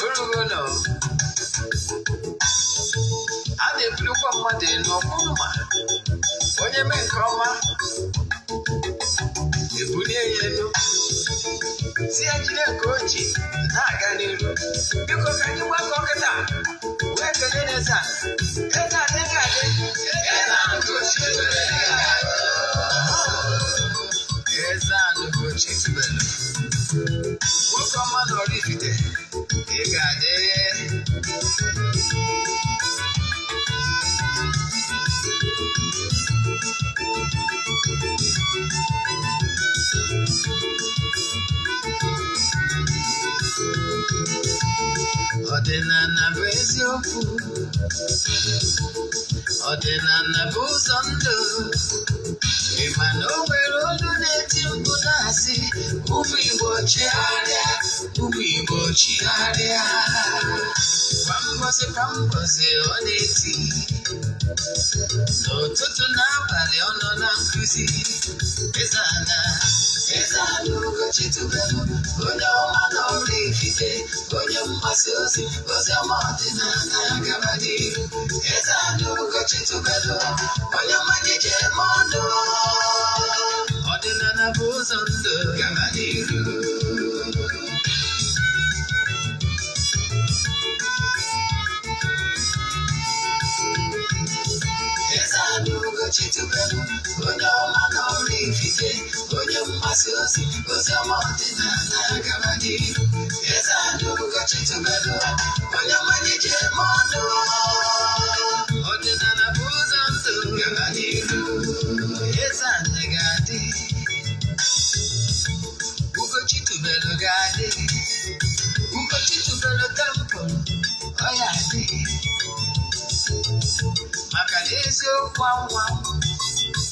Orugo nọ. A na-ebulukwa mmadụ elu ọkwụrụ ma onye mee nke ọma ebulie ya elu, si ya jide nke o ji na-aga n'iru. Biko, ka anyị gbakọ kịta wee kelee n'eze a. Eze a dị ga-adị. Eze a Ugochi tubelu. Eze a Ugochi tubelu. Nwoke ọma na Oraifite, ị ga-adị. Ọdịnala bụ eziokwu, ọdịnala bụ ụzọ ndụ. Ị ma na o nwere olu na-eti mkpu na-asị, "Ụmụ Igbo, chigharịa, ụmụ Igbo, chigharịa." Kwa mbọsị kwa mbọsị ọ na-eti, n'ụtụtụ n'abalị ọ nọ na nkụzi. Eze-Ana, Eze-Ana Ugochi tubelu, onye ọma na Oraifite, onye mgbasa ozi ozi ọma ọdịnala gaba n'ihu. Eze-Ana Ugochi tubelu, onye mmanya ji eme ọnụ. Ọdịnala bụ ụzọ ndụ, gaba n'iru. Eze-Ana Ugochi tubelu, onye ọma na Oraifite, onye mgbasa ozi ozi ọma ọdịnala gaba n'ihu. Eze-Ana Ugochi tubelu, onye mmanya ji eme ọnụ. Ọdịnala bụ ụzọ ndụ, gaba n'iru. Eze-Ana ga-adị, Ugochi tubelu ga-adị, Ugochi tubelu temple ọ ya adị, maka na eziokwu anwa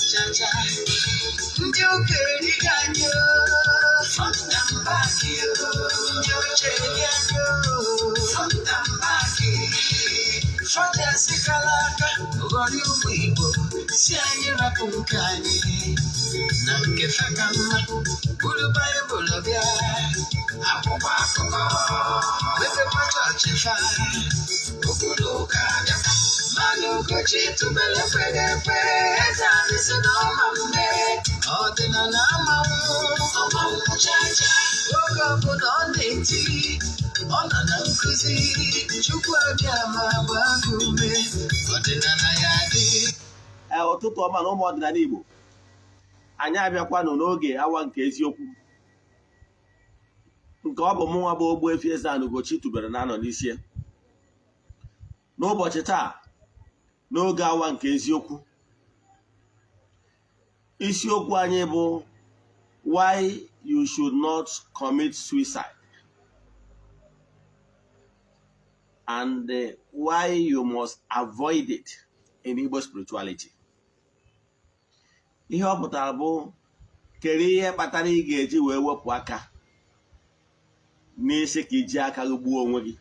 chacha. Ndị ụka erighị anyị front and back, ndị oche eri anyị front and back. Fathers kara aka ghọrọ ụmụ Igbo, si anyị rapụ nke anyị na nke fe ka mma, buru Baịbụl bịa, akwụkwọ akụkọ, mepekwa chọọchị fa, okwu na ụka bịakwa. Mmanụ Ugochi tubelu ekweghị ekwe. Eze anyị si na ọma mme, ọdịnala amanwụ ọmanwụ chacha. Oge ọbụla ọ na-eti, ọ nọ na nkụzi. Chukwu abịa ma gbaa gị ume, ọdịnala ya dị. Ee, ụtụtụ ọma na ụmụ ọdịnala Igbo. Anyị abịakwanụ n'oge awa nke eziokwu, nke ọ bụ mụnwa bụ Ogbuefi Eze-Ana Ugochi tubelu na-anọ n'isi ya. N'ụbọchị taa, n'oge awa nke eziokwu, isiokwu anyị bụ "Why you should not commit suicide and why you must avoid it in Igbo spirituality." Ihe ọ pụtara bụ, kedu ihe kpatara ị ga-eji wee wepụ aka n'isi ka iji aka gị gbuo onwe gị?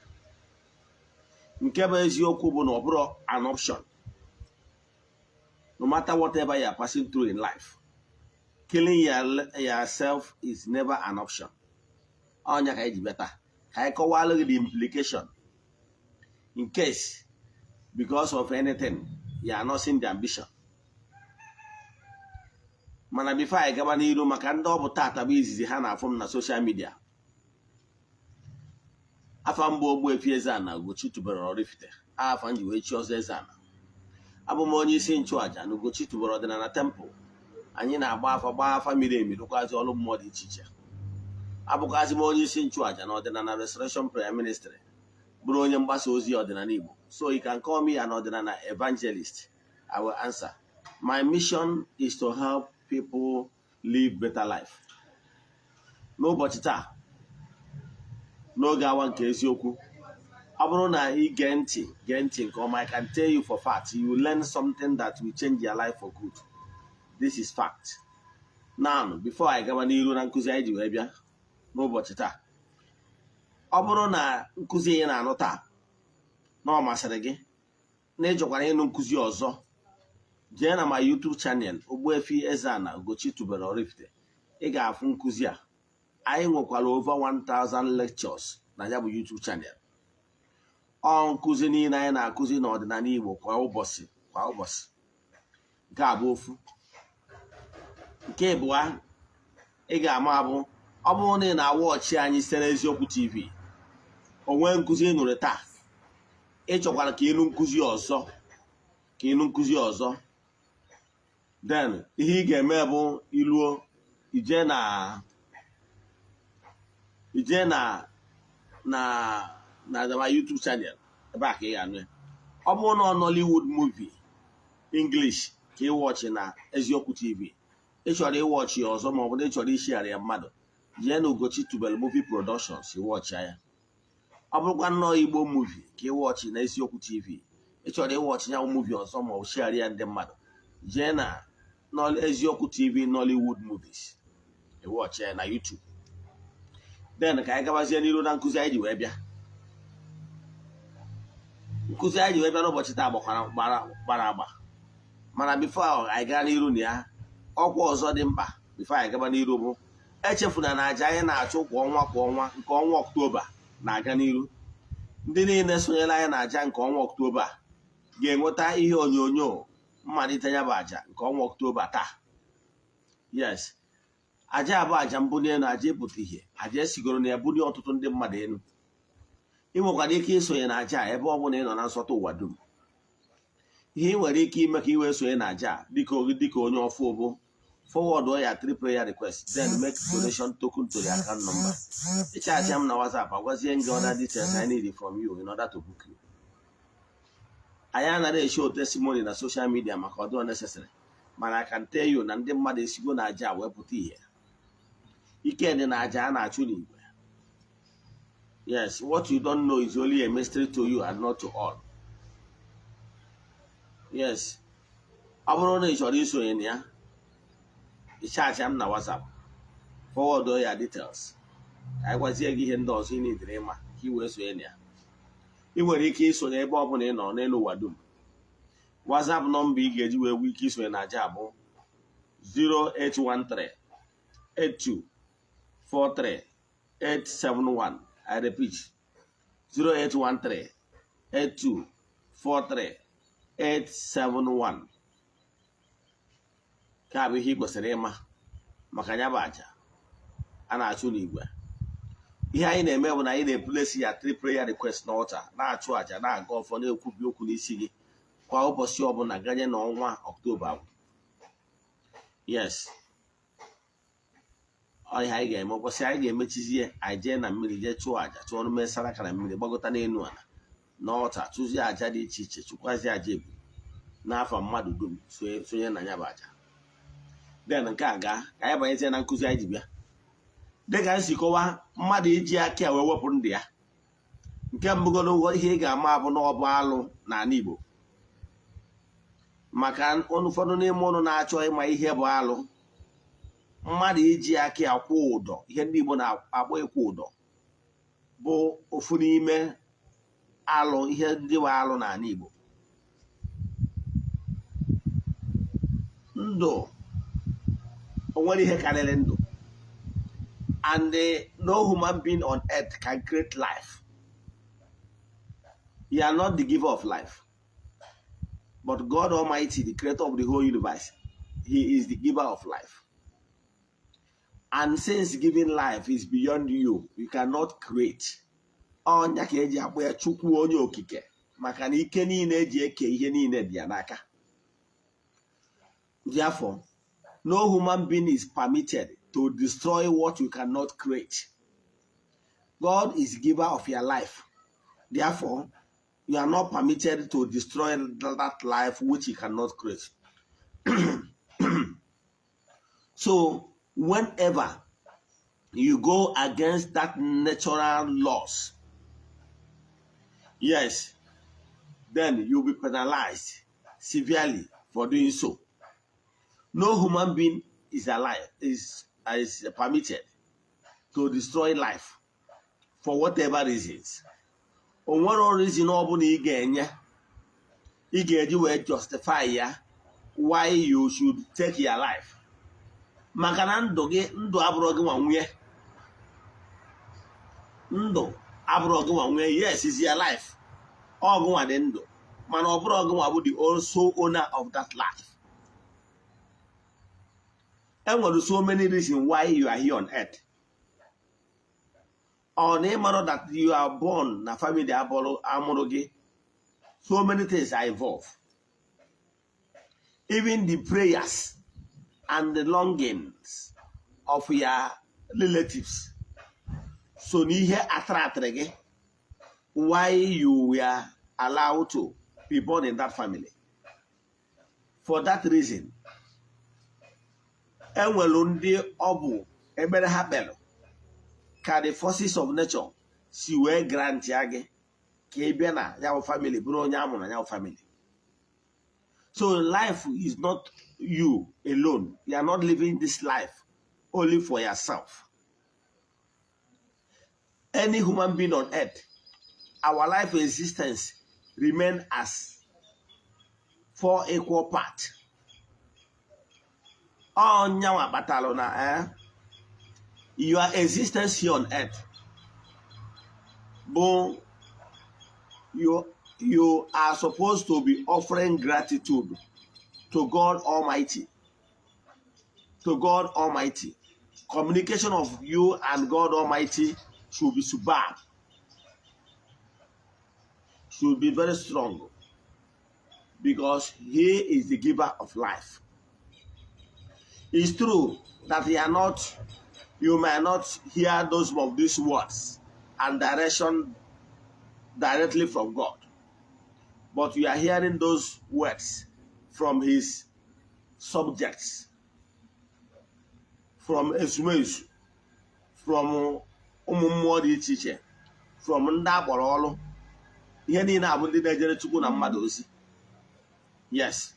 Nke bụ eziokwu bụ na ọ bụrụ an option. No matter whatever you are passing through in life, killing yourself is never an option. Ọnya ka anyị ji bịa taa, ka anyị kọwalụ gị the implication in case because of anything you are not seeing the ambition. Mana before anyị gaba n'iru, maka ndị ọ bụ tata bụ izizi ha na-afụ m na social media, afa mbụ Ogbuefi Eze-Ana Ugochi tubelu Oraifite, afa m ji wee chi ọzọ Eze-Ana. Abụ m onye isi nchụaja na Ugochi tubelu ọdịnala temple. Anyị na-agba afa, gbaa afa miri emi, rụkwazi ọrụ mmụọ dị iche iche. Abụkwazị m onye isi nchụaja na Ọdịnala Restoration Prayer Ministry, bụrụ onye mgbasa ozi ọdịnala Igbo. So you can call me an ọdịnala evangelist, I will answer. My mission is to help people live better life. N'ụbọchị taa, n'oge awa nke eziokwu, ọ bụrụ na ị gee ntị, gee ntị nke ọma, I can tell you for fact, you will learn something that will change your life for good. This is fact. Now, before anyị gaba n'iru na nkụzi anyị ji wee bịa n'ụbọchị taa, ọ bụrụ na nkụzi ị na-anụ taa na ọ masịrị gị, na ịchọkwara ịnụ nkụzi ọzọ, jee na my YouTube channel, Ogbuefi Eze-Ana Ugochi tubelu Oraifite, ị ga-afụ nkụzi a. Anyị nwekwara over 1000 lectures na ya bụ YouTube channel. Ọ nkụzi niile anyị na-akụzi n'ọdịnala Igbo kwa ụbọchị kwa ụbọchị. Nke a bụ ofu. Nke ịbụa ị ga-ama bụ, ọ bụrụ na ị na-awatchi anyị site n'Eziokwu TV, o nwee nkụzi ị nụrụ taa, ị chọkwara ka ịnụ nkụzi ọzọ, ka ịnụ nkụzi ọzọ, then ihe ị ga-eme bụ iluo ije na na YouTube channel, ebe a ka ị ga-anụ ya. Ọ bụrụ na ọ Nollywood movie English ka ị watchị na Eziokwu TV, ị chọrọ ịwatchị ya ọzọ, ma ọ bụ na ị chọrọ ishare ya mmadụ, jee na Ugochi Tubelu Movie Productions, ịwatchị ya. Ọ bụrụkwa nnọọ Igbo movie ka ị watchị na Eziokwu TV, ị chọrọ ịwatchị ya movie ọzọ ma ọ bụ share ya ndị mmadụ, jee na Eziokwu TV Nollywood movies, ịwatchị ya na YouTube. Then ka anyị gabazie n'iru na nkụzi anyị ji wee bịa. Nkụzi anyị ji wee bịa n'ụbọchị taa gbakwara gbara agba, mana before anyị gaa n'iru na ya, ọkwa ọzọ dị mkpa before anyị gaba n'iru bụ, echefuna na aja anyị na-achụ kwa ọnwa kwa ọnwa nke ọnwa Ọktoba na-aga n'iru. Ndị niile sonyere anyị na aja nke ọnwa Ọktoba ga-enweta ihe onyonyo mmalite ya bụ aja nke ọnwa Ọktoba taa. Yes, aja abụ aja mbuli elu, aja ịpụta ihe, aja esigoro na ya bulie ọtụtụ ndị mmadụ elu. Ị nwekwara ike isonye na aja a ebe ọ bụla ị nọ na nsọtụ ụwa dum. Ihe ị nwere ike ime ka ị wee sonye na aja a dịka onye ọfụ bụ forward ya three prayer requests, then make donation token to the account number. Ịchatị m na WhatsApp, agwazie gị other details I need from you in order to book you. Anyị anaghị eshow testimony na social media maka ọ dịghị necessary, mana I can tell you na ndị mmadụ esigo na aja a wee pụta ihe. Ike dị na aja a na-achụ n'igwe. Yes, what you don't know is only a mystery to you and not to all. Yes, ọ bụrụ na ị chọrọ isonye na ya, ịchatị m na WhatsApp, forward ya details, ka anyị gwazie gị ihe ndị ọzọ ị na-edere ịma ka ị wee sonye na ya. Ị nwere ike isonye ebe ọ bụla ị nọ n'elu ụwa dum. WhatsApp nọmba ị ga-eji wee nwee ike isonye na aja bụ 0813 82 43 871. I repeat, 0813 82 43 871. Nke a bụ ihe ị kwesịrị ịma maka ya bụ aja a na-achụ n'igwe. Ihe anyị na-eme bụ na anyị na-eplace ya three prayer request n'altar, na-achụ aja, na-aga ọfọ, na-ekwubi okwu n'isi gị kwa ụbọchị ọbụla ganye n'ọnwa Ọktoba gwụ. Yes, ọ ihe anyị ga-eme ụbọchị anyị ga-emechizie, anyị jee na mmiri, jee chụọ aja, chụọ ọrụ, mee saraka na mmiri, gbagota n'elu ala n'altar, chụzie aja dị iche iche, chụkwazie aja ebu n'afọ mmadụ dum sonye na ya bụ aja. Then nke a gaa, ka anyị banyezie na nkụzi anyị ji bịa. Dịka anyị si kọwaa, mmadụ iji aka ya wee wepụ ndụ ya, nke mbụgoro ihe ị ga-ama bụ na ọ bụ alụ n'ala Igbo. Maka ụfọdụ n'ime ụnụ na-achọ ịma ihe bụ alụ, mmadụ iji aka ya kwụ ụdọ, ihe ndị Igbo na-akpọ ịkwụ ụdọ, bụ ofu n'ime alụ, ihe ndị bụ alụ n'ala Igbo. Ndụ, o nwere ihe karịrị ndụ, and no human being on earth can create life. You are not the giver of life, but God Almighty, the creator of the whole universe, he is the giver of life. And since giving life is beyond you, you cannot create. Ọnya ka eji akpọ ya Chukwu onye okike, maka na ike niile eji eke ihe niile dị ya n'aka. Therefore, no human being is permitted to destroy what you cannot create. God is giver of your life. Therefore, you are not permitted to destroy that life which you cannot create. So whenever you go against that natural laws, yes, then you'll be penalized severely for doing so. No human being is alive is permitted to destroy life for whatever reasons. O nwere reason ọ bụla ị ga-enye, ị ga-eji wee justify ya why you should take your life, maka na ndụ gị, ndụ abụrụ gị nwa nwunye. Ndụ abụrụ ọgụnwa nwee. Yes, is your life, ọgụnwa dị ndụ, mana ọ bụrụ ọgụnwa bụ the also owner of that life. Enwere so many reasons why you are here on earth. Ọ na ịmarụ that you are born na family abụrụ amụrụ gị, so many things are involved, even the prayers and the longings of your relatives. So n'ihe attractịrị gị why you were allowed to be born in that family. For that reason, enwere ndị ọ bụ ekpere ha kpere ka the forces of nature si wee grant ya gị ka ị bịa na ya bụ family, bụrụ onye amụrụ na ya bụ family. So life is not you alone. You are not living this life only for yourself. Any human being on earth, our life existence remain as four equal part. Ọnyanwa kpatalụ na your existence here on earth bụ you are supposed to be offering gratitude to God Almighty. To God Almighty. Communication of you and God Almighty should be superb, should be very strong, because He is the giver of life. It's true that you are not, you may not hear those of these words and direction directly from God, but you are hearing those words from His subjects, from ezumezu, from ụmụ mmụọ dị iche iche, from ndị akpọrọ ọrụ. Ihe niile abụ ndị na-ejere Chukwu na mmadụ ozi. Yes,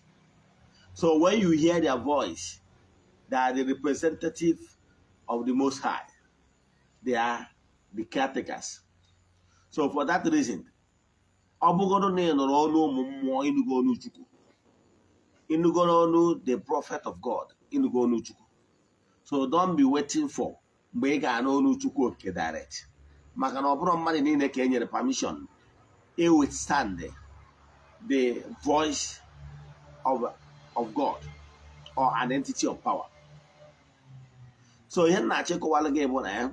so when you hear their voice, they are the representative of the Most High. They are the caretakers. So for that reason, ọ bụgodo na ị nụrụ ọnụ ụmụ mmụọ, ịnụgo ọnụ Chukwu, ịnụgo ọnụ the prophet of God, ịnụgo ọnụ Chukwu. So don't be waiting for mgbe ị ga-anụ ọnụ Chukwu Okike direct, maka na ọ bụrụ mmadụ niile ka e nyere permission i withstand the voice of God or an entity of power. So ihe m na-achọ ịkọwalụ gị bụ na ya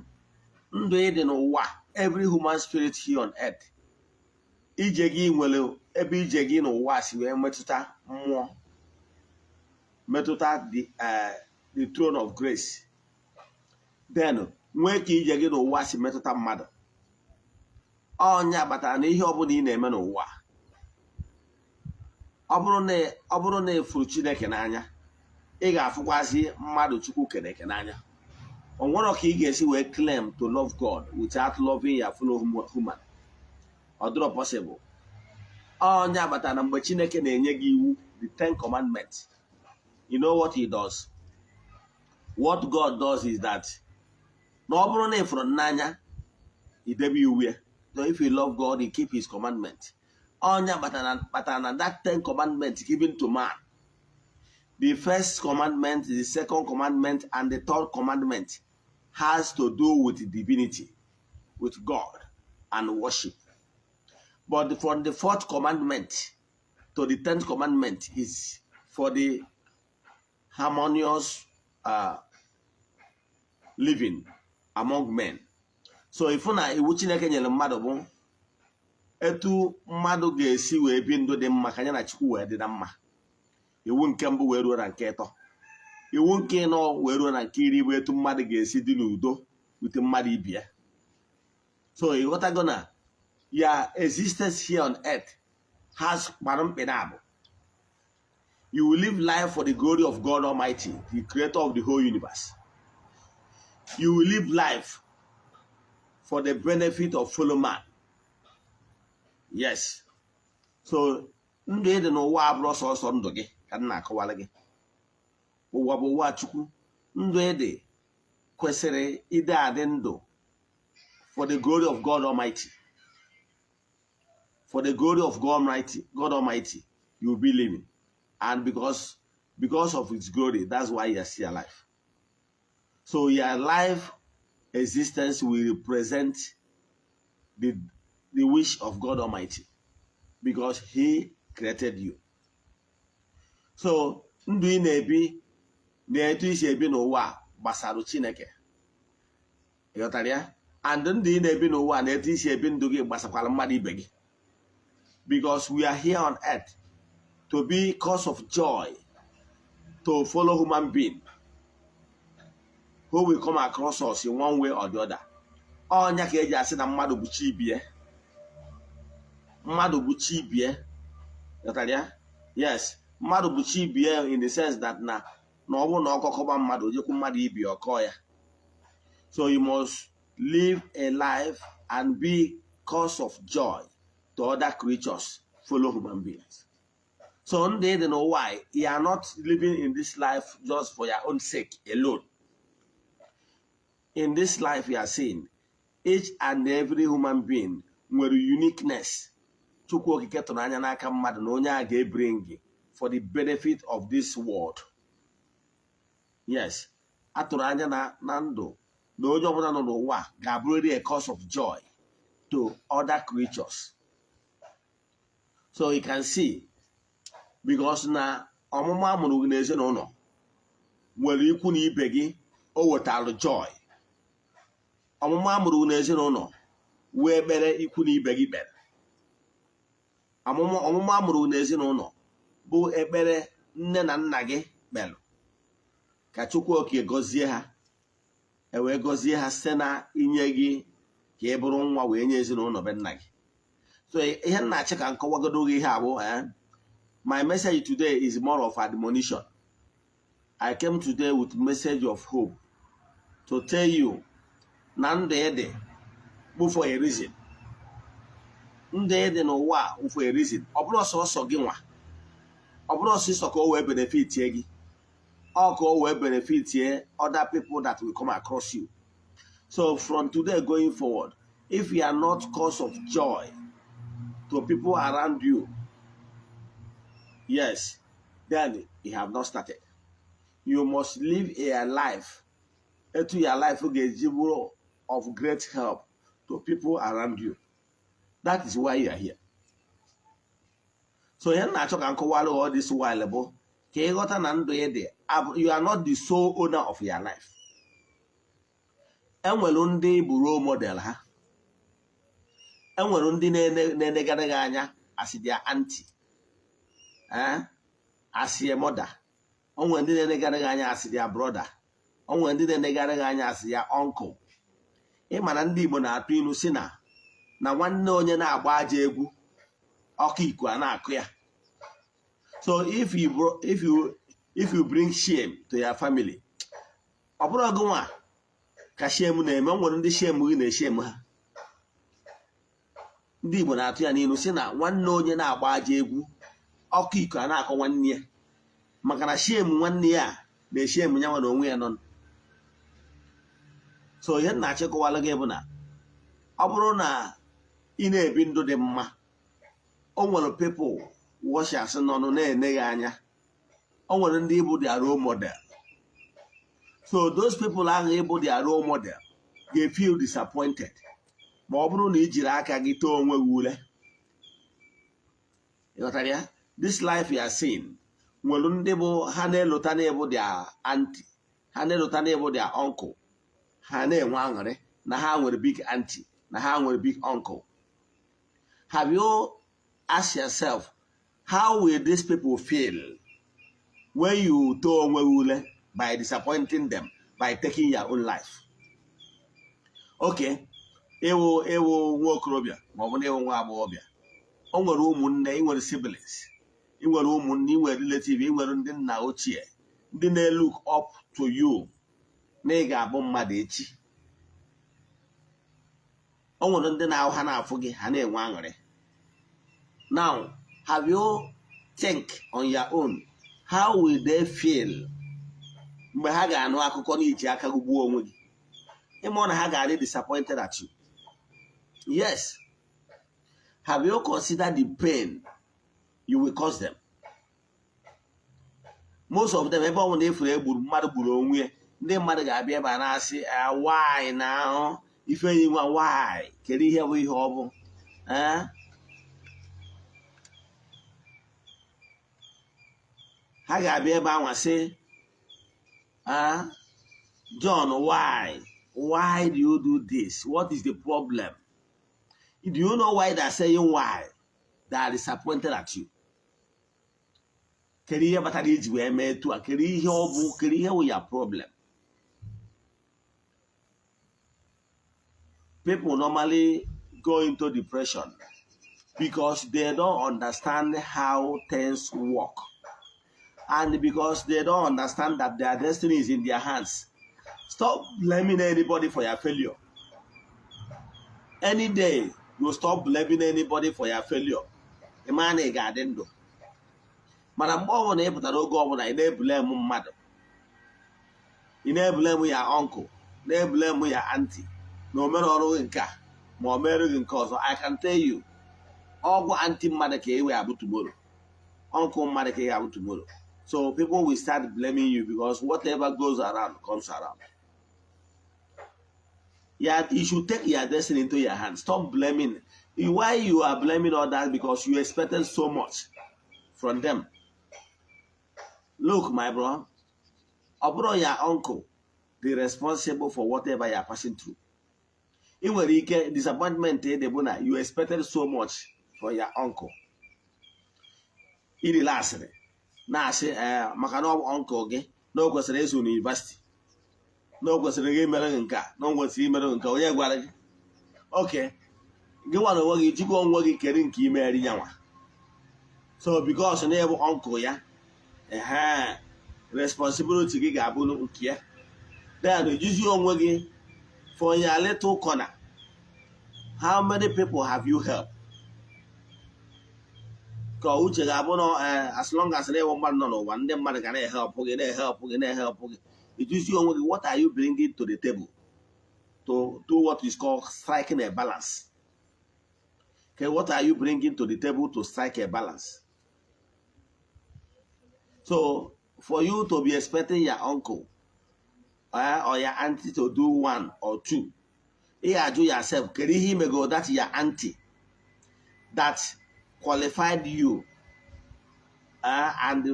ndụ ịdị n'ụwa, every human spirit here on earth, ije gị nwere ebe ije gị n'ụwa si wee metụta mmụọ, metụta the throne of grace, then nwee ka ije gị n'ụwa si metụta mmadụ. Ọnya kpatara na ihe ọbụla ị na-eme n'ụwa, ọ bụrụ na efuru Chineke n'anya, ị ga-afụkwazị mmadụ Chukwu kere eke n'anya. O nwere ka ị ga-esi wee claim to love God without loving your fellow human. Ọ dịrọ possible. Ọnya kpatara na mgbe Chineke na-enye gị iwu, the Ten Commandments, you know what He does? What God does is that na ọ bụrụ na ị fụrụ n'anya, idebe iwu ya. So if you love God, you keep His commandment. Ọnya kpatara na that Ten Commandments given to man, the first commandment, the second commandment and the third commandment has to do with divinity, with God and worship. But from the fourth commandment to the 10th commandment is for the harmonious living among men. So ifu na iwu Chineke nyere mmadụ bụ etu mmadụ ga-esi wee bi ndụ dị mma ka ya na Chukwu wee dị na mma. Iwu nke mbụ wee ruo na nke ịtọ, iwu nke ịnọ wee ruo na nke iri bụ etu mmadụ ga-esi dị n'udo with mmadụ ibe ya. So ịghọtago na ya existence here on earth has gbara mkpị na abụ. You will live life for the glory of God Almighty, the creator of the whole universe. You will live life for the benefit of fellow man. Yes, so ndụ ịdị n'ụwa abụrụ sọsọ ndụ gị ka m na-akọwara gị. Ụwa bụ ụwa Chukwu. Ndụ ịdị kwesịrị ịdị adị ndụ for the glory of God Almighty. For the glory of God Almighty, God Almighty, you will be living, and because of His glory, that's why you are still alive. So your life existence will represent the wish of God Almighty because He created you. So ndụ ị na-ebi na etu isi ebi n'ụwa a gbasara Chineke. Ịghọtara ya? And ndụ ị na-ebi n'ụwa a na etu isi ebi ndụ gị gbasakwara mmadụ ibe gị, because we are here on earth to be cause of joy to fellow human being who will come across us in one way or the other. Ọnya ka eji asị na mmadụ bụ chi ibie, mmadụ bụ chi ibie. Ghọtara ya? Yes, mmadụ bụ chi ibie in the sense that na ọ bụrụ na ọkọkọba mmadụ, ojekwu mmadụ ibi ọkọ ya. So you must live a life and be cause of joy to other creatures, fellow human beings. So ndị dị n'ụwa, you are not living in this life just for your own sake alone. In this life you are seeing, each and every human being nwere uniqueness Chukwu Okike tụrụ anya n'aka mmadụ na onye a ga-ebring for the benefit of this world. Yes, a tụrụ anya na ndụ na onye ọbụla nọ n'ụwa ga-abụrịrị a cause of joy to other creatures. So you can see, because na ọmụmụ a mụrụ gị n'ezinụlọ nwere ikwu na ibe gị, o wetara joy. Ọmụmụ a mụrụ gị n'ezinụlọ wee ekpere ikwu na ibe gị kpere. Ọmụmụ a mụrụ gị n'ezinụlọ bụ ekpere nne na nna gị kpere ka Chukwu Okike gọzie ha, e wee gọzie ha site na inye gị ka ị bụrụ nwa wee nye ezinụlọ be nna gị. So ihe m na-achọ ka nkọwagodo gị ihe abụ, my message today is more of admonition. I came today with message of hope to tell you na ndụ ị dị bụ for a reason. Ndụ ị dị n'ụwa a bụ for a reason. Ọ bụrụ sọsọ gị nwa, ọ bụrụ ọsịsọ ka o wee benefitie gị, ọ ka o wee benefitie other people that will come across you. So from today going forward, if you are not cause of joy to people around you, yes, then you have not started. You must live a life etu your life ga-eji bụrụ of great help to people around you. That is why you are here. So ihe m na-achọ ka m kọwara all this while bụ ka ịghọta na ndụ ị dị, you are not the sole owner of your life. Enwere ndị bụ role model ha, enwere ndị na-enegara gị anya as their auntie, as your mother. O nwere ndị na-enegara gị anya as their brother. O nwere ndị na-enegara gị anya as their uncle. Ị ma na ndị Igbo na-atụ ilu si na nwanne onye na-agba aja egwu, ọkụ iko a na-akụ ya. So if you bring shame to your family, ọ bụrụ gị nwa ka shame na-eme, o nwere ndị shame gị na-eshame ha. Ndị Igbo na-atụ ya n'ilu si na nwanne onye na-agba aja egwu, ọkụ iko a na-akọ nwanne ya, maka na shame nwanne ya na-eshame ya nwa na onwe ya nọ. So ihe m na-achịkọwala gị bụ na ọ bụrụ na ị na-ebi ndụ dị mma, o nwere people watchers nọ na-ene gị anya, o nwere ndị bụ their role model. So those people ahụ ịbụ their role model ga-feel disappointed ma ọ bụrụ na ị jiri aka gị too onwe gị ule. Ịghọtara ya? This life you are seeing nwere ndị bụ ha na-elota na-ebu their auntie, ha na-elota na-ebu their uncle, ha na-enwe aṅụrị na ha nwere big auntie, na ha nwere big uncle. Have you asked yourself, how will these people feel when you too onwe gị ule by disappointing them by taking your own life? Okay, ịwụ nwa okorobịa maọbụ na ịwụ nwa agbọghọbịa, o nwere ụmụnne, ị nwere siblings, ị nwere ụmụnne, ị nwere relative, ị nwere ndị nna ochie, ndị na-look up to you na ị ga-abụ mmadụ echi. O nwere ndị na-ahụ ha na-afụ gị, ha na-enwe aṅụrị. Now, have you think on your own, how will they feel mgbe ha ga-anụ akụkọ na iji aka gị gbuo onwe gị? Ịmụ na ha ga-adị disappointed at you. Yes, have you considered the pain you will cause them? Most of them, ebe ọ bụla efuru egburu mmadụ gburu onwe ya, ndị mmadụ ga-abịa ebe a na-asị, "Why na ahụ Ifeanyi nwa, why? Kedu ihe bụ ihe ọ bụ? Ee, ha ga-abịa ebe anwa sị, "Ah, John, why do you do this? What is the problem?" Do you know why they're saying why? They are disappointed at you. Kedu ihe kpatara iji wee mee etu a? Kedu ihe ọ bụ? Kedu ihe wụ ya problem? People normally go into depression because they don't understand how things work and because they don't understand that their destiny is in their hands. Stop blaming anybody for your failure. Any day you stop blaming anybody for your failure, ị maa na ị ga-adị ndụ. Mana mgbe ọbụla ị pụtara, oge ọbụla ị na-eblame mmadụ, ị na-eblame ya uncle, na-eblame ya auntie, na o mere ọrụ gị nke a ma o mere gị nke ọzọ, I can tell you, ọgwụ auntie mmadụ ka e wee abụ tomorrow, uncle mmadụ ka ị ga-abụ tomorrow. So people will start blaming you because whatever goes around comes around. Yeah, you should take your destiny into your hands. Stop blaming. Why you are blaming others? Because you expected so much from them. Look, my bro, ọ bụrụ your uncle be responsible for whatever you are passing through. Ị nwere ike disappointment dị bụ na you expected so much from your uncle. Irila asịrị na-asị ee maka na ọ bụ uncle gị, na o kwesịrị ịzụ n'university, na o kwesịrị gị imere gị nke a, na o kwesịrị imere gị nke a. Onye gwara gị? Oke gị nwara onwe gị jikwa onwe gị kere nke imeri ya nwa. So because na ịbụ uncle ya, ehe, responsibility gị ga-abụ nke ya. Then ejizi onwe gị for your little corner. How many people have you helped? Ka uche ga-abụ na as long as na-enwe mmadụ nọ n'ụwa, ndị mmadụ ga na-ehelpụ gị, na-ehelpụ gị, na-ehelpụ gị. Ijuzi onwe gị, what are you bringing to the table to do what is called striking a balance? Okay, what are you bringing to the table to strike a balance? So for you to be expecting your uncle or your auntie to do one or two, ị ga-ajụ yourself, kedu ihe imego that your auntie that qualified you, and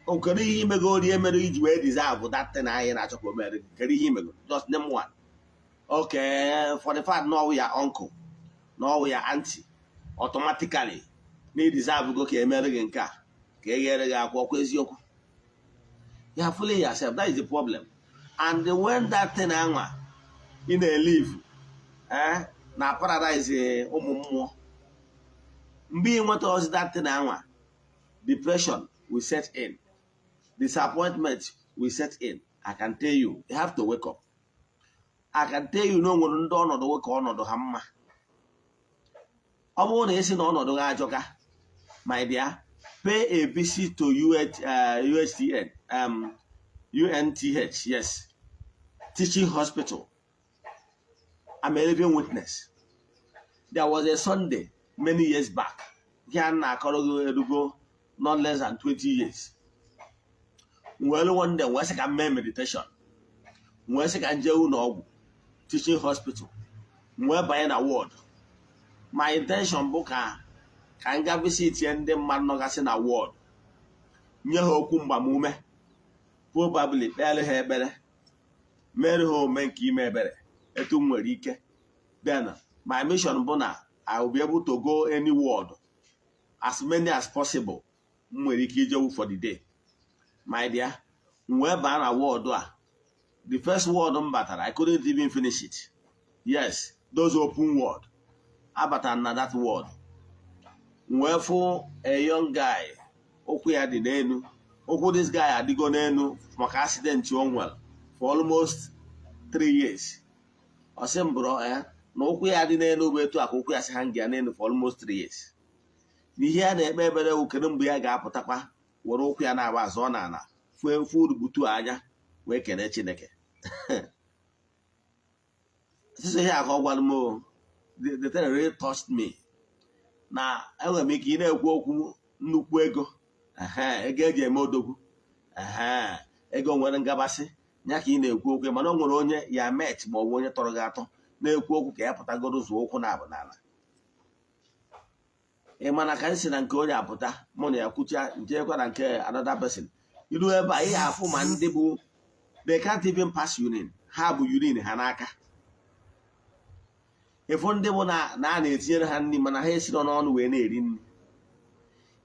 kedu ihe imego rie mere iji wee deserve that thing anyị na-achọ ka o mere gị? Kedu ihe imego? Just name one. Okay, for the fact na ọwụ ya uncle na ọwụ ya auntie, automatically na ị deserve go ka emere gị nke a, ka e ghere gị akwa ọkwa. Eziokwu, you are fooling yourself. That is the problem. And when that thing anwa ị na-elive na paradise ụmụ mmụọ, mgbe ị nweta ozi that thing anwa, depression will set in, disappointment will set in. I can tell you, you have to wake up. I can tell you na o nwere ndị ọnọdụ nwoke ọnọdụ ha mma. Ọ bụrụ na ị sị na ọnọdụ gị ajọka, my dear, pay a visit to UHTN, UNTH, yes, teaching hospital. I'm a living witness. There was a Sunday many years back. Ihe a na-akọrọ gị erugo not less than 20 years. Wee one day wee sị ka m mee meditation, wee sị ka m jee ụlọ ọgwụ teaching hospital, wee banye na ward. My intention bụ ka m gaa visit ndị mmadụ nọgasị na ward, nye ha okwu mgbamume, probably kpere ha ekpere, mere ha ome nke ime ebere etu m nwere ike. Then my mission bụ na I will be able to go any ward, as many as possible m nwere ike ijewu for the day. My dear, m wee baa na ward a. The first ward m batara, I couldn't even finish it. Yes, those open ward. Abatara na that ward, m wee fụ a young guy, ụkwụ ya dị n'elu. Ụkwụ this guy adịgo n'elu maka accident o nwere for almost 3 years. Ọ sị m bụrụ ya na ụkwụ ya dị n'elu bụ etu a ka ụkwụ ya si hang ya n'elu for almost 3 years, na ihe a na-ekpe ekpere wụ kedu mgbe ya ga-apụtakwa were ụkwụ ya na-agba azụ ọ n'ala fue furubutu anya wee kelee Chineke. Sisi ihe a ka ọ gwara m o. The thing really touched me na enwere m ike ị na-ekwu okwu nnukwu ego, ehe, ego eji eme odogwu, ehe, ego nwere ngabasị ya ka ị na-ekwu okwu, mana o nwere onye ya met ma ọ bụ onye tọrọ gị atọ Na-ekwu okwu ka ya pụtagoro zụọ ụkwụ na abụ n'ala. Ị mana ka m si na nke onye apụta, mụ na ya kwucha, njekwa na nke another person. Iru ebe a, ị ga-afụ ma ndị bụ they can't even pass urine, ha bụ urine ha n'aka. Ịfụ ndị bụ na a na-etinyere ha nri, mana ha esiro n'ọnụ wee na-eri nri.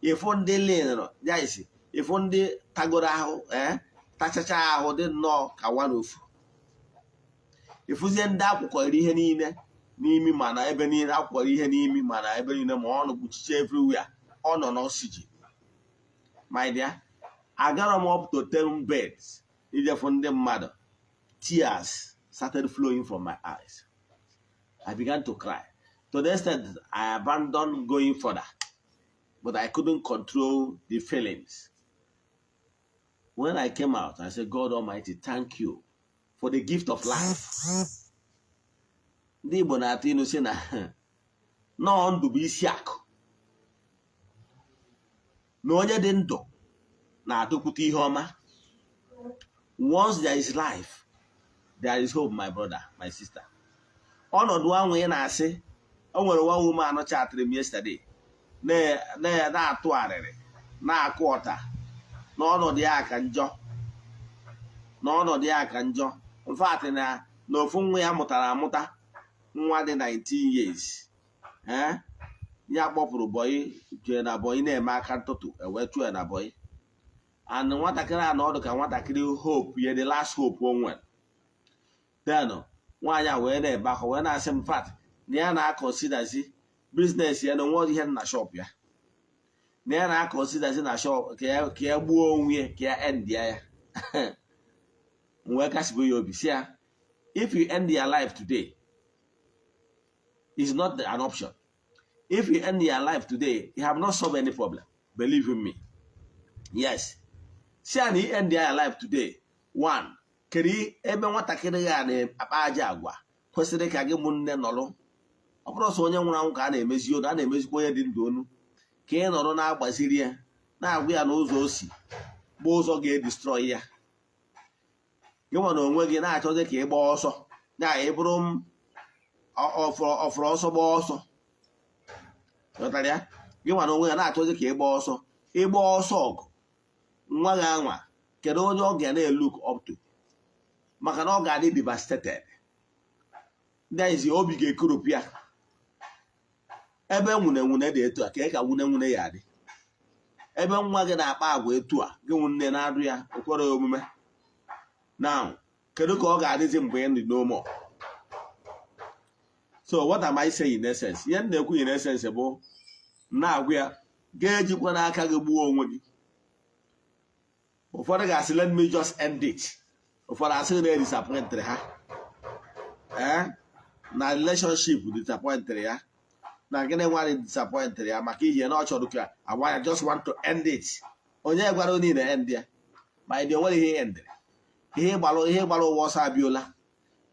Ịfụ ndị linrụ ya isi, ịfụ ndị tagoro ahụ, ee, tachacha ahụ dị nnọọ ka nwa ofu. Ịfụzie ndị akwụkọrọ ihe niile n'imi, mana ebe niile akwụkọrọ ihe n'imi, mana ebe niile ma ọnụ kpuchiche everywhere, ọ nọ n'oxygen. My dear, agara m up to 10 beds ijefu ndị mmadụ. Tears started flowing from my eyes. I began to cry to the extent that I abandoned going further, but I couldn't control the feelings. When I came out, I said, "God Almighty, thank you for the gift of life." Ndị Igbo na-atụ ilu si na nọọ ndụ bụ isi akụ, na onye dị ndụ na-adọkwute ihe ọma. Once there is life, there is hope, my brother, my sister. Ọnọdụ ahụ ị na-asị o nwere nwa woman chatịrị m yesterday na-atụ arịrị, na-akụ ọta n'ọnọdụ ya ka njọ, n'ọnọdụ ya ka njọ. In fact, na ofu nwa ya mụtara amụta, nwa dị 19 years, ee, ya kpọpụrụ boy, jee na boy na-eme aka ntụtụ, ewee chụọ ya na boy. And nwatakịrị a na ọdụ ka nwatakịrị hope ya, the last hope o nwere. Then nwaanyị a wee na-ebe akwa, wee na-asị m fact na ya na-aconsiderzi business ya, na onwe ihe na shop ya, na ya na-aconsiderzi na shop ka ya gbuo onwe ya, ka ya end ya. Ya wee kasịbụ ya obi, si ya, if you end your life today is not an option. If you end your life today, you have not solved any problem, believe in me. Yes, si ya na you end your life today, one, kedu ebe nwatakịrị ya na-akpa aja agwa kwesịrị ka gị mụ nne nọrọ? Ọ bụrụ sọ onye nwụrụ anwụ ka a na-emezi onu, a na-emezikwa onye dị ndụ onu, ka ị nọrọ na-agbaziri ya, na-agwa ya n'ụzọ o si bụ ụzọ ga-edestroy ya. Gị nwa na onwe gị na-achọzi ka ị gbaa ọsọ ya, ị bụrụ m ọfụrụ ọsọ gbaa ọsọ, ghọtara ya? Gị nwa na onwe ya na-achọzi ka ị gbaa ọsọ, ịgba ọsọ ọgụ nwa gị anwa, kedu onye ọ ga na-elook up to? Maka na ọ ga-adị devastated. Ndị anyị obi ga-ekoropụ ya. Ebe nwune nwune dị etu a, ka ka nwune nwune ya adị. Ebe nwa gị na-akpa agwa etu a, gị nne na-adụ ya okwere ya omume. Now, kedu ka ọ ga-adịzi mgbe ị dị no more? So what am I saying in essence? Ihe m na-ekwu in essence bụ na-agwa ya ga-ejikwa n'aka gị gbuo onwe gị. Ụfọdụ ga-asị, "Let me just end it." Ụfọdụ asị na disappointịrị ha, ee, na relationship disappointịrị ya, na gịnị nwadị disappointịrị ya, maka ihe na ọ chọrọ ka I just want to end it. Onye gwara onye na end ya ma ị dị onwere ihe endịrị, ihe gbara ụwa ọsọ abịola.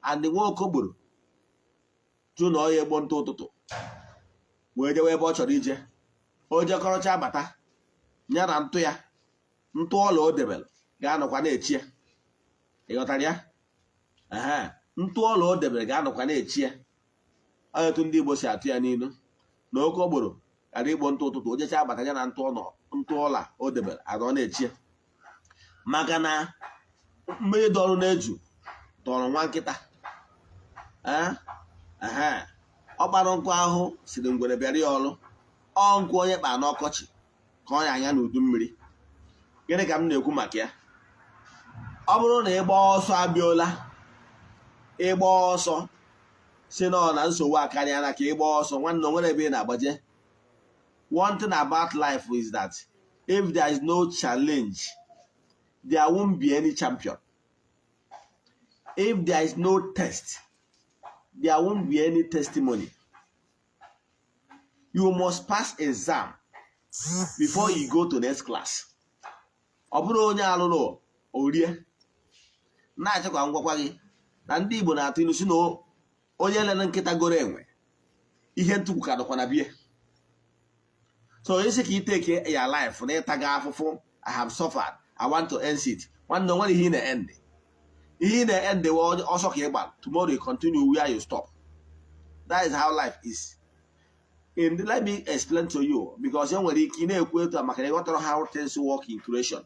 And nwa okogboro jụ na ọ ya egbo ntụ ụtụtụ wee jewe ebe ọ chọrọ ije, o jekọrọcha bata ya na ntụ ya, ntụ ọla o debere ga-anọkwa na-echi ya. Ị ghọtara ya? Ehe, ntụ ọla o debere ga-anọkwa na-echi ya. Onye etu ndị Igbo si atụ ya n'ilu na oke ogboro ghara igbo ntụ ụtụtụ, o jecha abata ya na ntụ ntụ ọla o debere anọ na-echi ya, maka na mmiri dọrọ n'eju tọrọ nwa nkịta. Ee, ehe, ọ kpara nkụ ahụ siri ngwere bịara ya ọrụ. Ọ nkụ onye kpa n'ọkọchị ka ọ ya anya n'udu mmiri. Gịnị ka m na-ekwu maka ya? Ọ bụrụ na ịgba ọsọ abịola, ịgba ọsọ si na ọ na nsogbu akarịala ka ịgba ọsọ, nwanne, o nwere ebe ị na-agbaje. One thing about life is that if there is no challenge, there won't be any champion. If there is no test, there won't be any testimony. You must pass exam before you go to next class. Ọ bụrụ onye alụrụ orie na-achịkwa ngwakwa gị na ndị Igbo na-atụ ilu si na onye lere nkịta goro enwe, ihe ntụkwu ka dọkwa na bie. So isi ka i take your life na ịtaga afụfụ, "I have suffered, I want to end it." Nwanne, o nwere ihe ị na-end. Ihe ị na-end ọsọ ka ị gbara. Tomorrow you continue where you stop. That is how life is. Let me explain to you, because e nwere ike ị na-ekwu etu a maka na ịghọtara how things work in creation.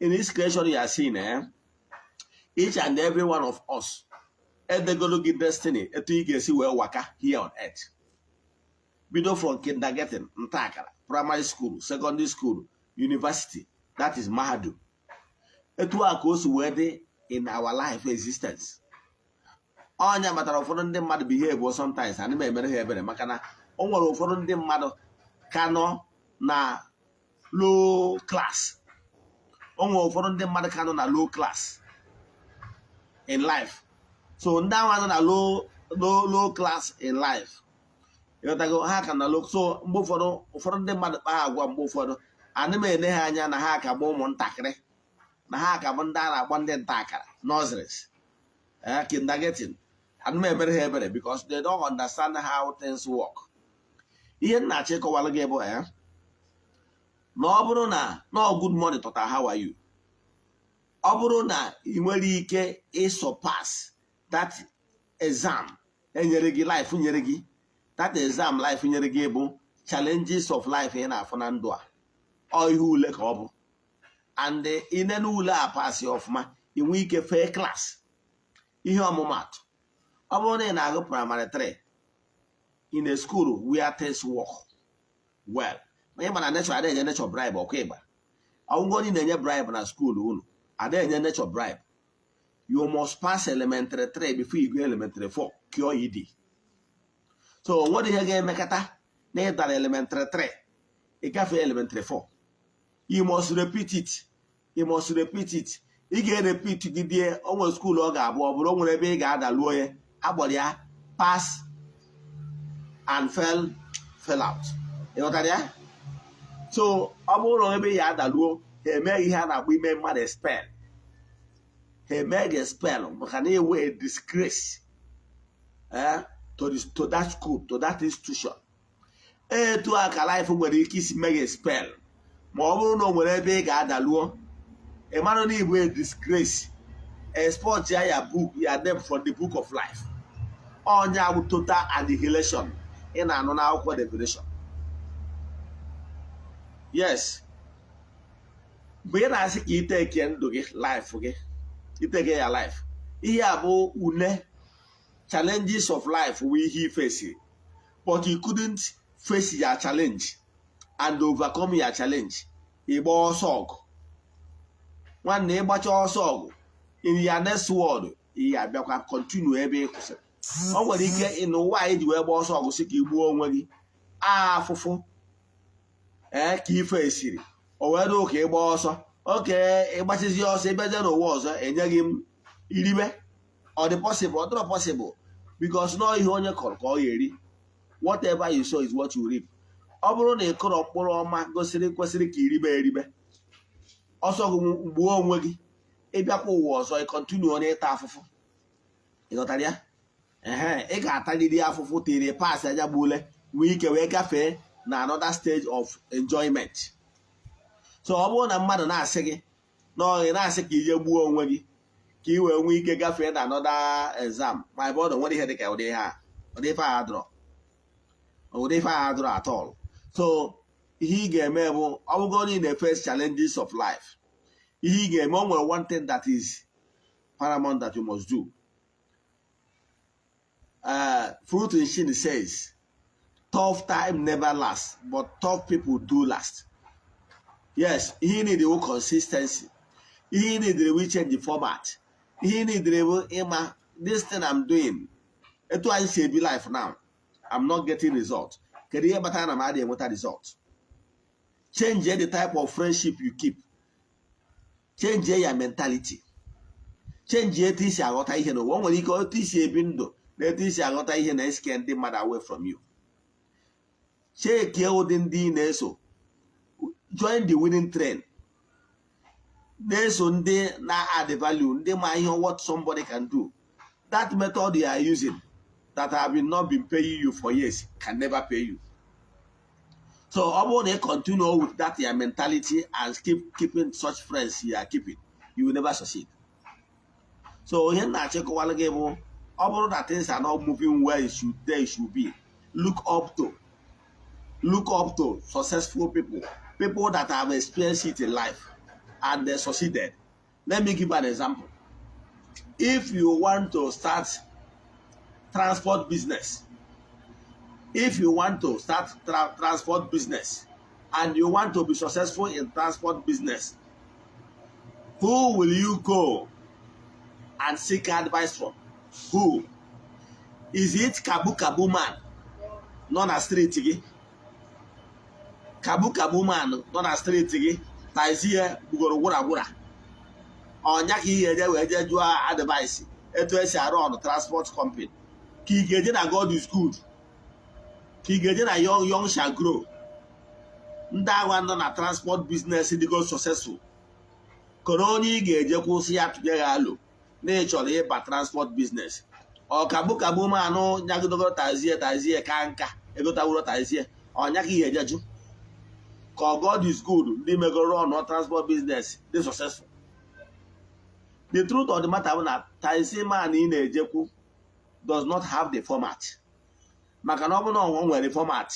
In this creation you are seeing, each and every one of us, edegolo gị destiny etu ị ga-esi wee waka here on earth, bido from kindergarten, nta akara, primary school, secondary school, university, that is mahadum. Etu a ka o si wee dị in our life existence. Ọnya matara ụfọdụ ndị mmadụ behave sometimes, ana m emere ha ebere, maka na o nwere ụfọdụ ndị mmadụ ka nọ na low class. O nwere ụfọdụ ndị mmadụ ka nọ na low class in life. So ndị ahụ nọ na low, low, low class in life, ịghọtago, ha ka na low. So mgbe ụfọdụ, ụfọdụ ndị mmadụ kpaa agwa, mgbe ụfọdụ ana m ene ha anya na ha ka bụ ụmụntakịrị, na ha ka bụ ndị a na-akpọ ndị nta akara, nurseries, kindergarten. Ana m emere ha ebere because they don't understand how things work. Ihe m na-achọ ịkọwara gị bụ na ọ bụrụ na no good morning tọta, how are you? Ọ bụrụ na ị nwere ike ịsurpass that exam enyere gị, life nyere gị, that exam life nyere gị bụ challenges of life ị na-afụ na ndụ a. Ọ ihe ule ka ọ bụ, and inene ule a pass ọfụma, ị nwee ike fee class. Ihe ọmụmatụ, ọ bụrụ na ị na-agụ primary 3 in a school where things work well, ma ị ma na nature adịghị enye nature bribe. Ọkwa ịgba ọgwụgwọ onye na-enye bribe na school unu adịghị enye nature bribe. You must pass elementary 3 before you go elementary 4 cure ED. So o nwere ihe ga-emekata na ịdara elementary 3, ị gafee elementary 4. You must repeat it, you must repeat it. Ị ga-erepeat gidie. O nwere school ọ ga-abụ, ọ bụrụ o nwere ebe ị ga-adaluo ya, agbọrọ ya pass and fail, fail out. Ị ghọtara ya? So ọ bụrụ na ebe ya adaluo, ha eme ihe a na-akpọ ime mmadụ expel. Ha eme gị expel maka na ewe disgrace to that school, to that institution. Etu a ka life nwere ike isi mee gị expel ma ọ bụrụ na o nwere ebe ị ga-adaluo. Ị mara na ịbụ a disgrace, export ya, ya book ya name from the book of life. Onye bụ total annihilation ị na-anụ n'akwụkwọ Revelation. Yes, mgbe ị na-asị ka iteke ndụ gị, life gị, iteke ya life, ihe a bụ ule. Challenges of life wụ ihe ifesi, but you couldn't face your challenge and overcome your challenge. Ịgba ọsọ ọgụ, nwanne, ịgbacha ọsọ ọgụ, in your next world ị abịakwa continue ebe ị kwụsịrị. O nwere ike n'ụwa anyị ji wee gba ọsọ ọgụ sị ka ị gbuo onwe gị afụfụ ee ka ife esiri o wee dị ka ịgba ọsọ oke ịgbachizi ọsọ, ịbịazie n'ụwa ọzọ enye gị m iribe. Ọ dị possible? Ọ dịrọ possible, because nọọ ihe onye kọrọ ka ọ ga-eri. Whatever you sow is what you reap. Ọ bụrụ na ị kụrọ mkpụrụ ọma gosiri kwesịrị ka iribe eribe, ọsọ gị gbuo onwe gị, ịbịakwa ụwa ọzọ, ị continue n'ịta afụfụ. Ị ghọtara ya? Ehe, ị ga-atarịrị afụfụ tiri pass anya gbule, nwee ike wee gafee na another stage of enjoyment. So ọ bụrụ na mmadụ na-asị gị na ọ na-asị ka ije gbuo onwe gị ka ị wee nwee ike gafee na another exam, my brother, nwere ihe dịka ụdị ihe a, ụdị ife a adụrọ, ụdị ife a adụrọ at all. So ihe ị ga-eme bụ, ọ bụgo na ị na-face challenges of life, ihe ị ga-eme, o nwere one thing that is paramount that you must do. Fulton Sheen says, "Tough time never lasts, but tough people do last." Yes, ihe ị need bụ consistency. Ihe ị need bụ change the format. Ihe ị need bụ ịma this thing I'm doing, etu anyị si ebi life now, I'm not getting result. Kedu ihe kpatara na m adịghị enweta result? Change the type of friendship you keep. Change your mentality. Change etu isi aghọta ihe n'ụwa. O nwere ike otu isi ebi ndụ na etu isi aghọta ihe na esike ndị mmadụ away from you. Chekie ụdị ndị ị na-eso. Join the winning train. Na-eso ndị na-add value, ndị ma ihe, what somebody can do. That method you are using that have been not been paying you for years can never pay you. So ọ bụrụ na ị continue with that your mentality and keep keeping such friends you are keeping, you will never succeed. So ihe m na-achịkọwara gị bụ, Ọ bụrụ na things are not moving where it should, they should be, look up to successful people, people that have experienced it in life and they succeeded. Let me give an example. If you want to start transport business, if you want to start transport business and you want to be successful in transport business, who will you go and seek advice from? Who is it? Kabu kabu man nọ na street gị, kabu kabu man nọ na street gị, taxi ya gbugoro gwụra gwụra, ọnya ka ihe eje wee jee jụọ advice etu esi arụ ọrụ transport company, ka ị ga-eje na God Is Good, ka ị ga-eje na Young Young Shall Grow, ndị agha nọ na transport business dịgo successful? Kọrọ onye ị ga-eje kwụsị ya tụnye ya alo na ị chọrọ ịba transport business? Ọ kabu kabu manụ nyagodogo taxi, taxi ka nka egotawuro taxi, ọnya ka ihe eje jụ, ka ọ God Is Good, ndị megoro ọnụ transport business dị successful? The truth of the matter bụ na taxi man ị na-ejekwu does not have the format, maka na ọ bụrụ na ọ nwere format,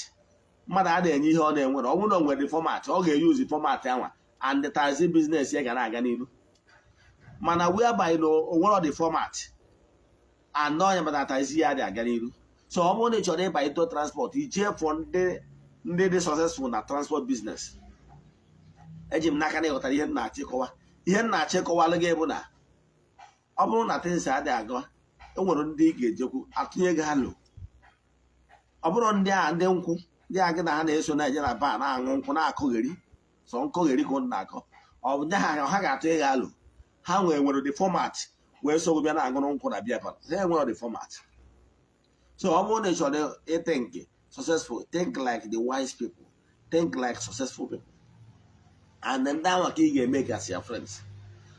mmadụ a na-enye ihe ọ na-enwere. Ọ bụrụ na ọ nwere format, ọ ga-eyuzi format anwa and the taxi business ya ga na-aga n'ihu. Mana whereby na o nwere the format and ọnya mana taxi ya dị aga n'ihu. So ọ bụrụ na ị chọrọ ịba into transport, ijee for ndị dị successful na transport business. Eji m n'aka na ịghọtara ihe m na-achọ ịkọwa. Ihe m na-achọ ịkọwalụ gị bụ na ọ bụrụ na things adịghị aga, e nwere ndị ị ga-ejekwu atụnye gị alụ. Ọ bụrụ ndị a, ndị nkwụ, ndị a gị na ha na-eso na-eje na bar na-aṅụ nkwụ, na-akụgheri sọ nkụgheri ka ụnụ na-akọ, ọ bụ ndị ha ga-atụ gị alụ? Ha nwere the format wee so bịa na-aṅụrụ nkwụ na bịa parlour? Ha enwere the format. So ọ bụrụ na ị chọrọ ịthink successful, think like the wise people, think like successful people, and ndị ahụ ka ị ga-eme gasị your friends.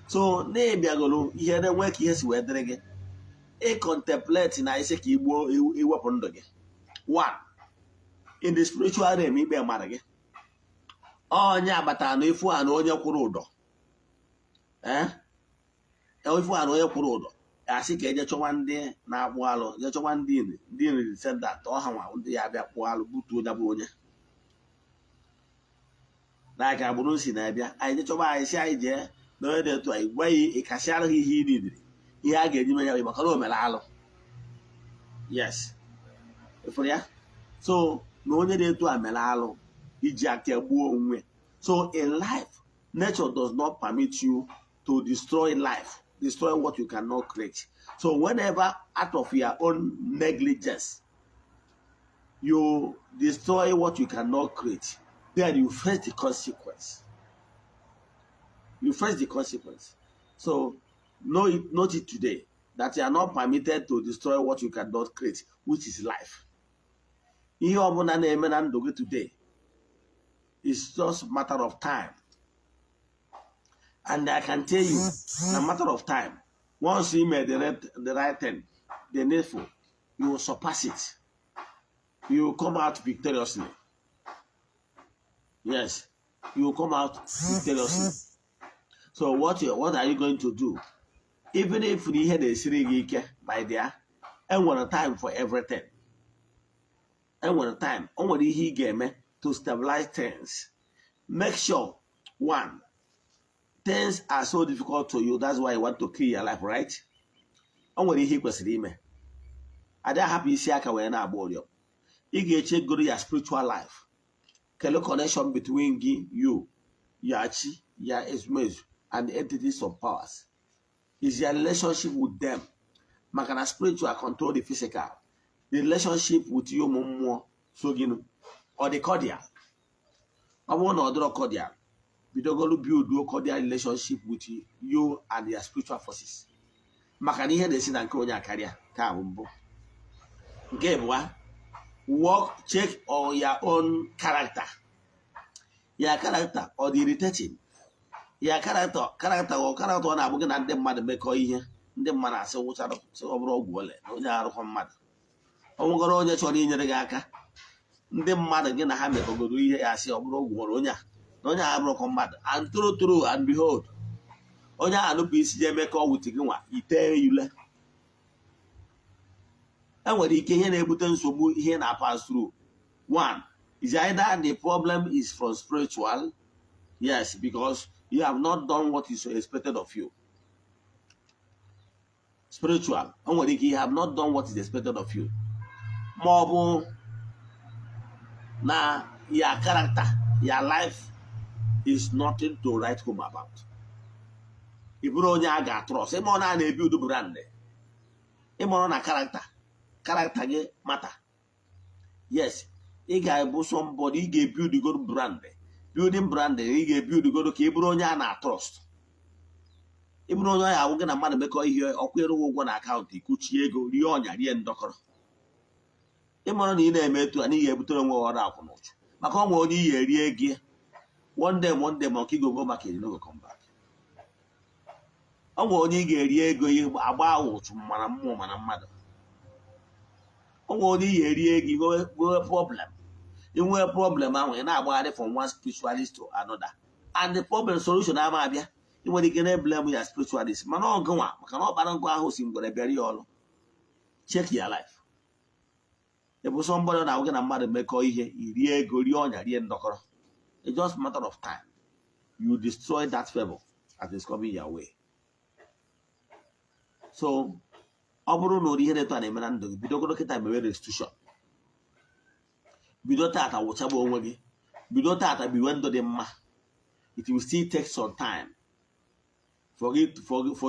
So na-ịbịagoro ihe na-enwe ka ihe si wee dịrị gị, ị contemplate na isi ka igbuo, iwepụ ndụ gị. One, in the spiritual realm, ikpe mara gị. Onye agbata na ifu a na onye kwụrụ ụdọ, ee, ifu a na onye kwụrụ ụdọ, asị ka eje chọwa ndị na-akpụ alụ, je chọwa ndị nri descendant ọha nwa, ndị ya abịa kpụọ alụ butuo ya bụ onye n'aka agbụrụ si na-abịa. Anyị je chọba, anyị si anyị jee na onye dị etu anyị gwa ya, ịkasịara ha ihe ị nidiri, ihe a ga-eji mee ya, maka na o mere alụ. Yes, ịfụrụ ya. So na onye dị etu a mere alụ iji aka gbuo onwe. So in life, nature does not permit you to destroy life, destroy what you cannot create. So whenever out of your own negligence you destroy what you cannot create, then you face the consequence. You face the consequence. So know it, note it today that you are not permitted to destroy what you cannot create, which is life. Ihe ọbụla na-eme na ndụ gị today is just matter of time, and I can tell you na matter of time, once you made the right thing, the needful, you will surpass it. You will come out victoriously. Yes, you will come out victoriously. So what are you going to do? Even if ihe na-esiri gị ike, my dear, enwere time for everything. Enwere time. O nwere ihe ị ga-eme to stabilize things. Make sure, one, things are so difficult to you, that's why you want to kill your life, right? O nwere ihe ị kwesịrị ime. Adị ahapụ isi aka wee na-agba ụrịọ. Ị ga-eche goro ya spiritual life, kele connection between gị, you, your chi, your ezumezu and the entities of powers. Is your relationship with them, maka na spiritual control the physical. The relationship with you, ụmụ mmụọ so gịnụ, ọ dị cordial? Ọ bụrụ na ọ dịrọ cordial, bidogolu build cordial relationship with you and your spiritual forces, maka na ihe na-esi na nke onye akarịa ka ahụ mbụ. Nke abụọ, work, check on your own character. Your character, ọ dị irritating? Your character, ọ character ọ na-abụ gị na ndị mmadụ mekọ ihe, ndị mmadụ asị wụchara, sị ọ bụrụ ọgwụ ole na onye arụkwa mmadụ. Ọ nwegoro onye chọrọ inyere gị aka, ndị mmadụ gị na ha mekọgoro ihe, ya asị ọ bụrụ ọgwụ nwere onye a, na onye a abụrụkọ mmadụ. And true true and behold, onye ahụ nupụ isi je emekọ with gị nwa ite ule. Enwere ike ihe na-ebute nsogbu ihe na pass through, one is either the problem is from spiritual, yes, because you have not done what is expected of you. Spiritual, o nwere ike you have not done what is expected of you, ma ọ bụ na your character, your life is nothing to write home about. Ị bụrụ onye a ga-atrust, ịma ọ na na-ebuild brand, ịmụrụ na character gị mata. Yes, ị ga-abụ somebody ị ga-ebuild go brand, building brand, ị ga-ebuild go ka ị bụrụ onye a na-atrust, ị bụrụ onye ọya awụ gị na mmadụ mekọ ihe, ọkwa ịrụghị ụgwọ na akaụntụ, ikuchie ego, rie ọnya, rie ndọkọrọ. Ịmara na ị na-eme etu a na ị ga-ebutere onwe ọrụ akwụ n'ụchụ, maka ọnwa onye iyi eri ego. One day, one day, monkey go go market, no go come back. Ọnwa onye ị ga-eri ego agba ụchụ, mana mmụọ mana mmadụ. Ọnwa onye ị ga-eri ego, inwe problem, inwe problem ahụ, ị na-agbagharị from one spiritualist to another, and the problem solution ama abịa. Ị nwere ike na-eblame ya spiritualist, mana ọ gụnwa, maka na ọkpara nkụ ahụ si ngwere bịara ya ọrụ. Check your life. Ị bụ somebody na gị na mmadụ mekọ ihe, rie ego, rie ọnya, rie ndọkọrọ. It's just matter of time you destroy that favor that is coming your way. So ọ bụrụ na ụdị ihe na-eto a na-eme na ndụ gị, bidogoro kịta mewe restitution. Bido tata wụchagba onwe gị, bido tata biwe ndụ dị mma. It will still take some time for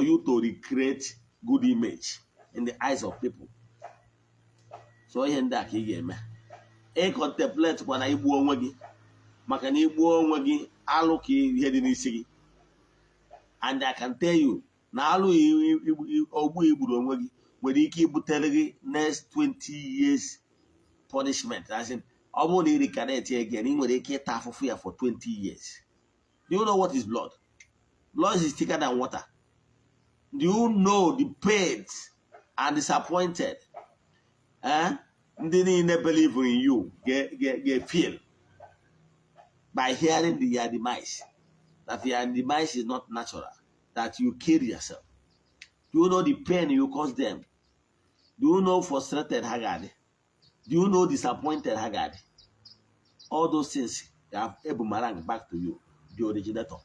you to recreate good image in the eyes of people. So ihe ndị a ka ị ga-eme. Ị contemplate kwa na igbu onwe gị, maka na igbuo onwe gị, alụ ka ihe dị n'isi gị. And I can tell you na alụ ogbu igburu onwe gị nwere ike ibutere gị next 20 years punishment. As in, ọ bụrụ na ị reincarnate again, ị nwere ike ịta afụfụ ya for 20 years. Do you know what is blood? Blood is thicker than water. Do you know the pain and disappointed, eh? Ndị niile believe in you get feel by hearing your demise, that your demise is not natural, that you kill yourself? Do you know the pain you cause them? Do you know frustrated ha ga-adị? Do you know disappointed ha ga-adị? All those things have a boomerang back to you, the originator.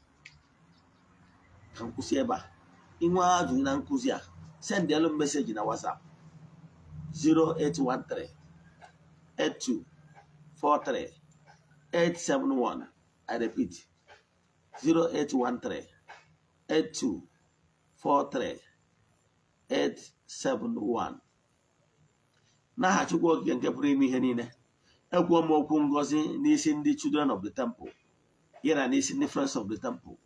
Ka m kwụsị ebe a. Inwe ajụjụ na nkụzi a, send elu message na WhatsApp 0813 82 43 871. I repeat, 0813 82 43 871. N'aha Chukwu Okike nke pụrụ ime ihe niile, ekwuo m okwu ngọzi n'isi ndị Children of the Temple, ya na n'isi ndị Friends of the Temple,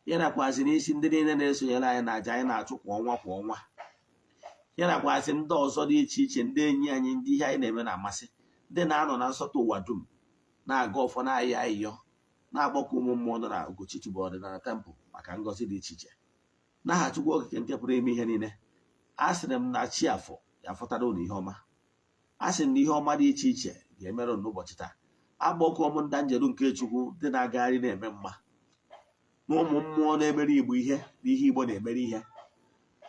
ya nakwazi n'isi ndị niile na-esonyere anyị na aja anyị na-achụ kwa ọnwa kwa ọnwa, ya nakwazi ndị ọzọ dị iche iche, ndị enyi anyị, ndị ihe anyị na-eme na-amasị, ndị na-anọ na nsọtụ ụwa dum na-aga ọfọ, na-ayọ ayịyọ, na-agbakọ ụmụ mmụọ nọ na Ugochi Tubelu Ọdịnala Temple maka ngọzi dị iche iche. N'aha Chukwu Okike nke pụrụ ime ihe niile, a sịrị m na chi afọ ya fọtara unu ihe ọma. A sị m na ihe ọma dị iche iche ga-emerụ n'ụbọchị taa. Agbakọ m nda njeru nke Chukwu ndị na-agagharị na-eme mma, na ụmụ mmụọ na-emere Igbo ihe, na ihe Igbo na-emere ihe,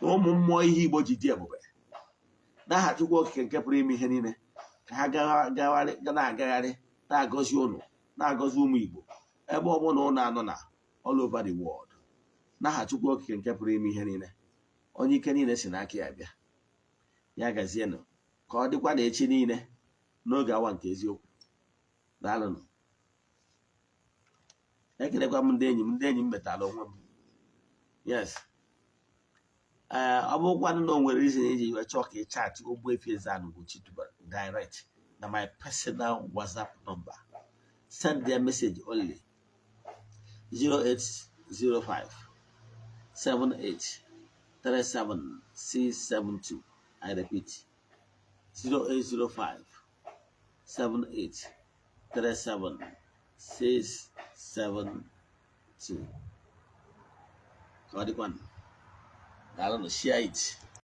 na ụmụ mmụọ ihe Igbo ji dị ebube. N'aha Chukwu Okike nke pụrụ ime ihe niile, ka ha gagharị na-agagharị, na-agọzi ụnụ, na-agọzi ụmụ Igbo ebe ọ bụla ụnụ anọ na all over the world. N'aha Chukwu Okike nke pụrụ ime ihe niile, onye ike niile si n'aka ya bịa, ya gazienụ. Ka ọ dịkwa na echi niile n'oge awa nke eziokwu. Daalụnụ. Ekelekwa m ndị enyi m, ndị enyi m metara onwe m. Yes, ee, ọ bụrụkwanụ na o nwere reason iji wee chọọ ka ị chat Ogbuefi Eze-Ana Ugochi Tubelu direct na my personal WhatsApp number, send their message only, 0805 78 37 672. I repeat, 0805 78 37 672. Ka ọ dịkwanụ. Daalụnụ. Share it.